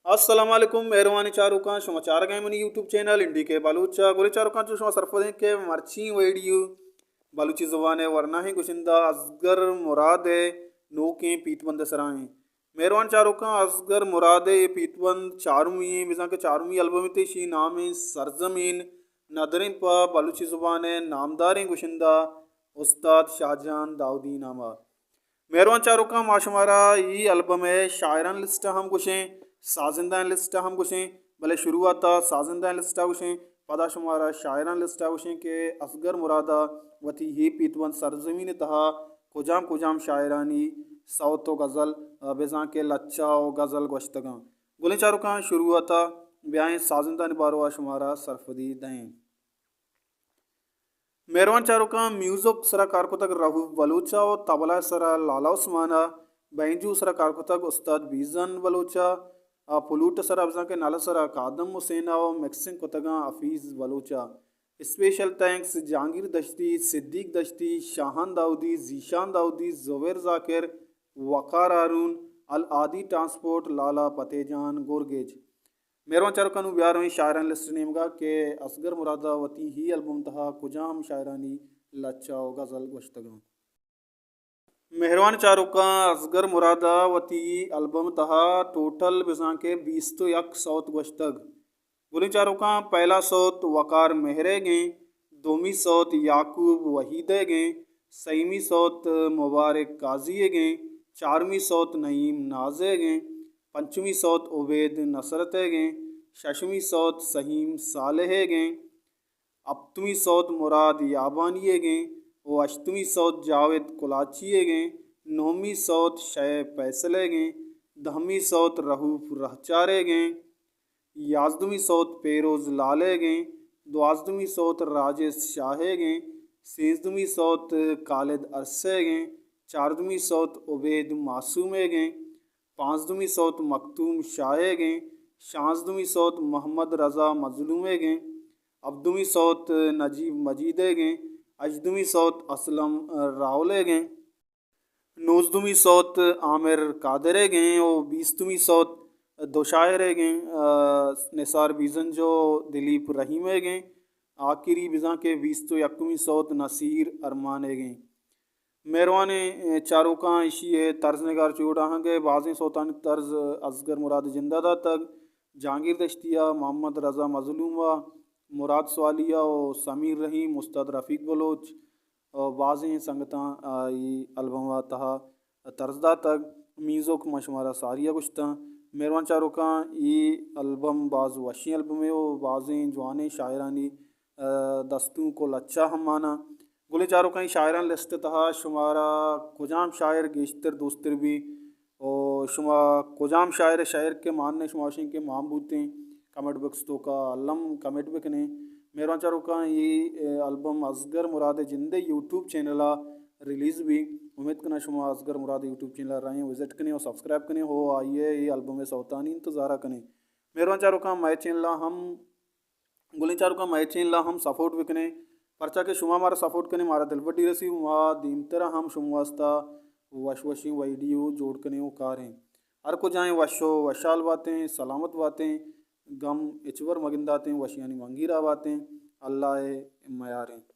السلام علیکم، مہروانیں چاروکاں، شما چارگ ءَ منی یوٹیوب چینل این ڈی کے بلوچ ءَ۔ گلیں چاروکاں، چو شما سرپدیں کہ مرچی ویڈیو بلوچی زبان ءِ ورناہیں گشندہ اصغر مراد ءِ نوکیں پیت بند ءِ سرا ایں۔ مہروان چاروکاں، اصغر مراد ءِ اے پیت بند چارمی ایں، بزاں کہ چارمی البم اِنت، ایشی نام ایں سرزمین، ندریں پہ بلوچی زبان ءِ نامداریں گشندہ استاد شاہ جان داؤدی نام ءَ۔ مہروان چاروکاں، ما شمارا اے البم ءِ شاعرانی لسٹ ءَ ہم گوشیں، سازندہانی لسٹ ءَ ہم گوشیں، بلے شروعات ءَ سازندہانی لسٹ ءَ گوشیں، پدا شمارا شاعرانی لسٹ ءَ گوشیں کہ اصغر مراد ءَ وتی اے پیت بند سرزمین ءِ تہا کجام کجام شاعرانی سوت ءُ غزل، بزاں کہ لچہ ءُ غزل گوشتگاں۔ گلیں چاروکاں، شروعات ءَ بیائیں سازندہانی باروا شمارا سرپدی دئیں۔ مہروان چاروکاں، میوزک سرا کار کتگ رؤف بلوچ ءَ ءُ طبلہ سرا لالا عثمان ءَ، بینجو سرا کار کتگ استاد بیزن بلوچ ءَ، آ، فلوٹ سرا بزاں کہ نل سرا کادم حسین ءَ ءُ مکسنگ کتگاں حفیظ بلوچ ءَ۔ اسپیشل تھینکس جہانگیر دشتی، صدیق دشتی، شاہان داؤدی، ذیشان داؤدی، زبیر ذاکر، وقار ہارون، الہادی ٹرانسپورٹ، لالا فتح جان گورگیج۔ مہروان چاروکاں، نوں بیا رویں شاعرانی لسٹ ءِ نیمگا کہ اصغر مراد ءَ وتی اے البم تہا کجام شاعرانی لچہ ءُ غزل گوشتگاں۔ مہروان چاروکاں، اصغر مراد ءَ وتی اے البم تہا ٹوٹل بزاں کہ بیست ءُ یک سوت گوشتگ۔ گلیں چاروکاں، پہلا سوت وقار مہر ئیگیں، دومی سوت یعقوب وحید ئیگیں، سیمی سوت مبارک قاضی ئیگیں، چارمی سوت نعیم ناز ئیگیں، پنچمی سوت عبید نصرت ئیگیں، ششمی سوت سہیم صالح ئیگیں، ہپتمی سوت مراد یابانی ئیگیں ءُ ہشتمی سوت جاوید کلاچی ئیگیں، نہمی سوت شے فیصل ئیگیں، دہمی سوت رؤف رہچار ئیگیں، یازدمی سوت پیروز لال ئیگیں، دوازدمی سوت راجست شاہ ئیگیں، سیزدمی سوت خالد ارس ئیگیں، چاردمی سوت عبید معصوم ئیگیں، پانزدمی سوت مکتوم شاہ ئیگیں، شانزدمی سوت محمد رضا مظلوم ئیگیں، ہبدمی سوت نجیب مجید ئیگیں، ہژدمی سوت اسلم راہول ئیگیں، نوزدمی سوت عامر قادر ئیگیں ءُ بیستمی سوت دو شاعر ئیگیں، آ، نثار بیزنجو، دلیپ رحیم ئیگیں، آخری بزاں کہ بیست ءُ یکمی سوت نصیر ارمان ئیگیں۔ مہروانیں چاروکاں، ایشی ءِ طرز نگار چو جوڑ آہنگ ءِ بازیں سوتانی طرز اصغر مراد جند ءَ داتگ۔ جہانگیر دشتی ءَ، محمد رضا مظلوم ءَ، مراد سوالی ءَ ءُ سمیر رحیم، استاد رفیق بلوچ ءُ بازیں سنگتاں، آ، اے البم ءِ تہا طرز داتگ۔ میوزک من شمارا ساری ءَ گوشتاں۔ مہروان چاروکاں، اے البم باز وشیں البمے ءُ بازیں جوانیں شاعرانی، آ، دستونک ءُ لچہ ہم ماناں۔ گلیں چاروکاں، اے شاعرانی لسٹ ءِ تہا شمارا کجام شاعر گیشتر دوستر بی ءُ شما کجام شاعر ءِ شعر کہ مان نے شما وشیں کہ مان بوتیں، کمنٹ باکس توکا الم کمنٹ بکنیں۔ مہروان چاروکاں، اے، اے البم اصغر مراد جند ءِ یوٹیوب چینل ءَ ریلیز بی۔ امید کناں شما اصغر مراد یوٹیوب چینل ءَ رئیں وزٹ کنیں ءُ سبسکرائب کنیں ءُ آئی ءِ اے البم ءِ سوتانی انتظار ءَ کنیں۔ مہروان چاروکاں، مئے چینل ءَ ہم گلیں چاروکاں، مئے چینل ءَ ہم سپورٹ بکنیں، پرچا کہ شما مارا سپورٹ کنیں، مارا دلبڈی رسی، ما دیمتر ءَ ہم شما واسطہ وش وشیں ویڈیو جوڑ کنیں ءُ کاریں۔ ہر کجائیں وش ءُ وشحال باتیں، سلامت باتیں، گم ہچبر مگنداتیں، وشیانی منگیرا باتیں۔ اللہ ءِ میاریں۔